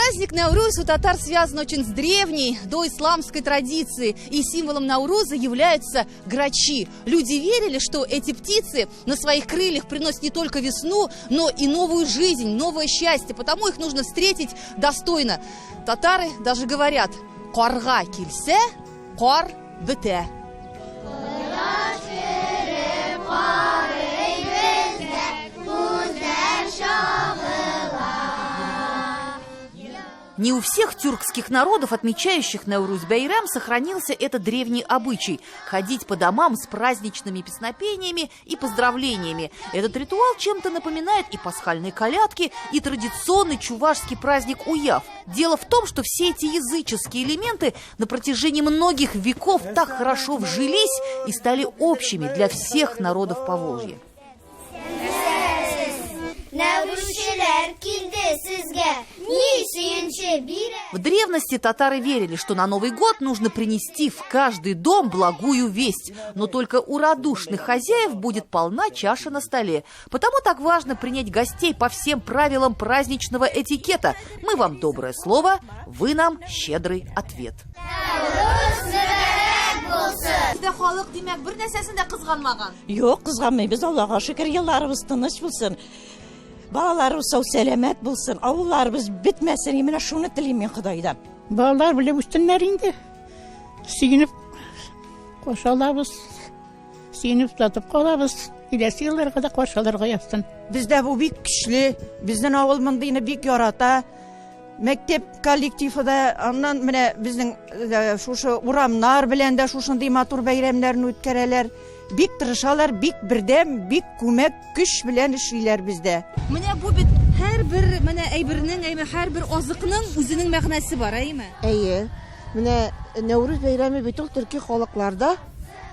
Праздник Науруз у татар связан очень с древней, доисламской традицией. И символом Науруза являются грачи. Люди верили, что эти птицы на своих крыльях приносят не только весну, но и новую жизнь, новое счастье. Потому их нужно встретить достойно. Татары даже говорят «Карга килсә, кар бетә». Не у всех тюркских народов, отмечающих Науруз-Байрам, сохранился этот древний обычай – ходить по домам с праздничными песнопениями и поздравлениями. Этот ритуал чем-то напоминает и пасхальные колядки, и традиционный чувашский праздник Уяв. Дело в том, что все эти языческие элементы на протяжении многих веков так хорошо вжились и стали общими для всех народов Поволжья. Нәүрүзчеләр килде сезгә, ни сөенче бирә. В древности татары верили, что на Новый год нужно принести в каждый дом благую весть. Но только у радушных хозяев будет полна чаша на столе. Потому так важно принять гостей по всем правилам праздничного этикета. Мы вам доброе слово, вы нам щедрый ответ. Нәүрүз мөбарәк булсын! Бездә халык, димәк, бер нәрсәсен дә кызганмаган. Юк, кызганмыйбыз, Аллага шөкер, елларыбыз тыныч булсын. Балаларыбыз сау сәламәт булсын, авылларыбыз бетмәсен. Менә шуны телим мин Ходайдан. Балалар белеп үстеннәр инде. Сөенеп каршы алабыз. Сөенеп татып калабыз. Киләсе елларга да каршы алырга язсын. Бездә бу бик көчле. Безнең авыл мондыйны бик ярата. Мәктәп коллективы да, аннан менә безнең э, шушы урамнар белән дә шушындый матур бәйрәмнәрне үткәрәләр. Бик тырышалар, бик бердәм, бик күмәк көч белән эшлиләр бездә. Менә бу бит һәрбер менә әйбернең, әйме һәрбер азыкның үзенең мәгънәсе бар, әйме? Әйе. Менә Нәүрүз бәйрәме бит ул төрки халыкларда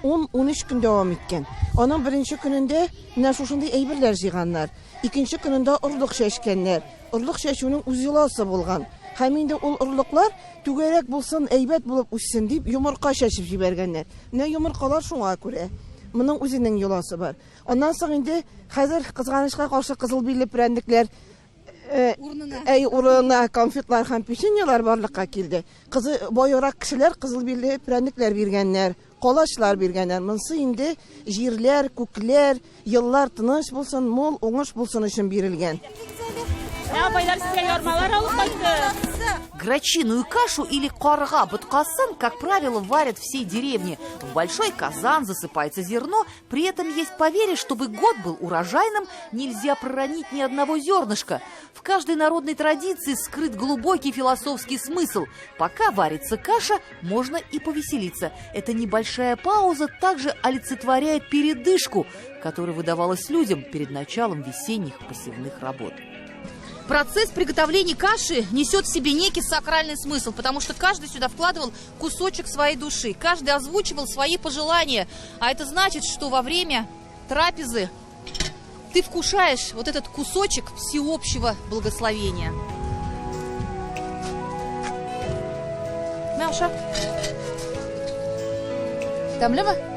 10-13 көн дәвам иткән. Аның беренче көнендә менә шушындый әйберләр җыйганнар. Икенче көнендә орлык чәчкәннәр. Орлык чәчүнең үз йоласы булган. Һәм инде ул орлыклар түгәрәк булсын, әйбәт булып үссен дип, йомырка чәчеп җибәргәннәр. Менә йомыркалар шуңа күрә. Моның үзенең йоласы бар. Аннан соң инде хәзер, кызганычка каршы, кызыл билле прәннекләр урынына, әй, урынына конфетлар һәм печеньелар барлыкка килде. Кызы баерак кешеләр кызыл билле прәннекләр биргәннәр, калачлар биргәннәр. Монсы инде җирләр, күкләр, еллар тыныч булсын, мул уңыш булсын өчен бирелгән. Апайлар сезгә ярмалар алып кайтты. Грачиную кашу или карга боткасын, как правило, варят всей деревне. В большой казан засыпается зерно, при этом есть поверье, чтобы год был урожайным, нельзя проронить ни одного зернышка. В каждой народной традиции скрыт глубокий философский смысл. Пока варится каша, можно и повеселиться. Эта небольшая пауза также олицетворяет передышку, которая выдавалась людям перед началом весенних посевных работ. Процесс приготовления каши несет в себе некий сакральный смысл, потому что каждый сюда вкладывал кусочек своей души, каждый озвучивал свои пожелания. А это значит, что во время трапезы ты вкушаешь вот этот кусочек всеобщего благословения. Мяша. Тәмлеме?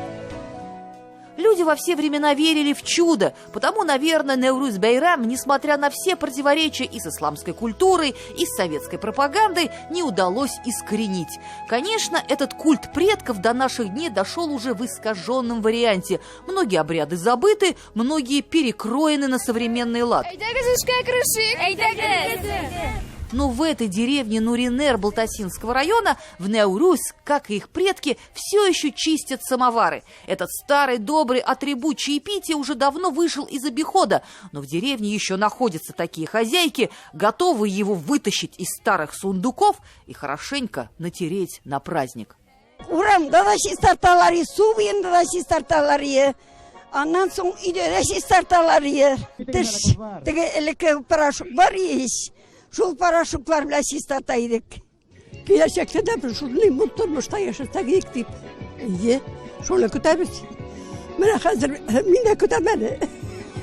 Люди во все времена верили в чудо, потому, наверное, Нәүрүз Байрам, несмотря на все противоречия и с исламской культурой, и с советской пропагандой, не удалось искоренить. Конечно, этот культ предков до наших дней дошел уже в искаженном варианте. Многие обряды забыты, многие перекроены на современный лад. Әйдәгез эшкә керешик. Әйдәгез. Но в этой деревне Нуринер Балтасинского района, в Нәүрүз, как и их предки, все еще чистят самовары. Этот старый добрый атрибут чаепития уже давно вышел из обихода, но в деревне еще находятся такие хозяйки, готовые его вытащить из старых сундуков и хорошенько натереть на праздник. Урамда да чистарталар, су буенда да чистарталар. Аннан соң өйдә дә чистарталар. Теш теге элекке порошок бар ич. Шул порошоклар белән чистарта идек. Киләчәктә дә без шундый мул тормышта яшәсәк идек дип. Әйе, шуны көтәбез. Менә хәзер мин дә көтәм әле.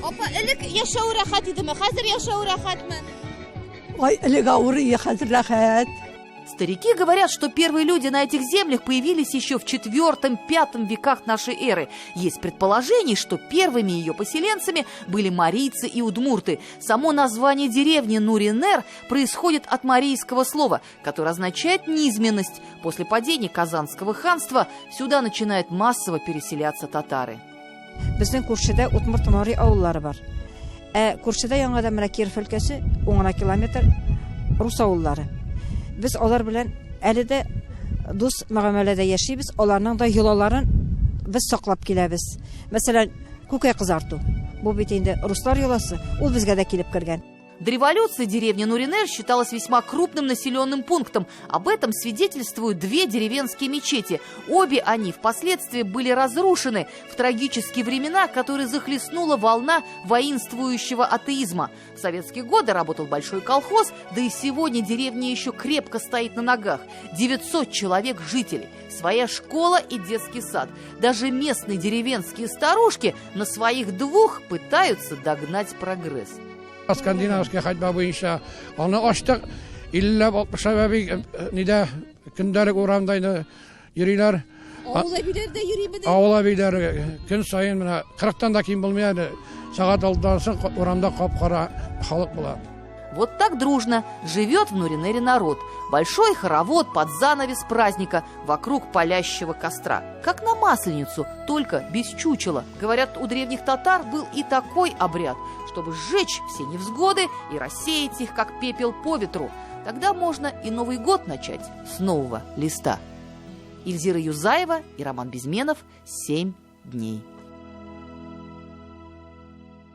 Апа, элек яшәү рәхәт идеме? Хәзер яшәү рәхәтме? Ай, элек авыр иде, хәзер рәхәт. Старики говорят, что первые люди на этих землях появились еще в IV-V веках нашей эры. Есть предположение, что первыми ее поселенцами были марийцы и удмурты. Само название деревни Нуринер происходит от марийского слова, которое означает «низменность». После падения Казанского ханства сюда начинают массово переселяться татары. Безнең күршедә удмурт мари авыллары бар. Ә күршедә яңадан менә Киров өлкәсе, 10 гына километр рус авыллары. Без алар белән әле дә дус мөгамәләдә яшибез, аларның да йолаларын без саклап киләбез. Мәсәлән, күкәй кызарту. Бу бит инде руслар йоласы, ул безгә дә килеп кергән. До революции деревня Нуринер считалась весьма крупным населенным пунктом. Об этом свидетельствуют две деревенские мечети. Обе они впоследствии были разрушены в трагические времена, которые захлестнула волна воинствующего атеизма. В советские годы работал большой колхоз, да и сегодня деревня еще крепко стоит на ногах. 900 человек жителей, своя школа и детский сад. Даже местные деревенские старушки на своих двух пытаются догнать прогресс. Скандинавская ходьба буенча аны ачтык. 50-ләп, 60-лап әби нидә көндәлек урамда инде йөриләр. Авыл әбиләре дә йөриме? Авыл әбиләре көн саен менә 40-тан да ким булмый әле. Сәгать 6-дан соң урамда кап-кара халык була. Вот так дружно живет в Нуринере народ. Большой хоровод под занавес праздника вокруг палящего костра. Как на Масленицу, только без чучела. Говорят, у древних татар был и такой обряд, чтобы сжечь все невзгоды и рассеять их, как пепел по ветру. Тогда можно и Новый год начать с нового листа. Ильзира Юзаева и Роман Безменов. 7 дней.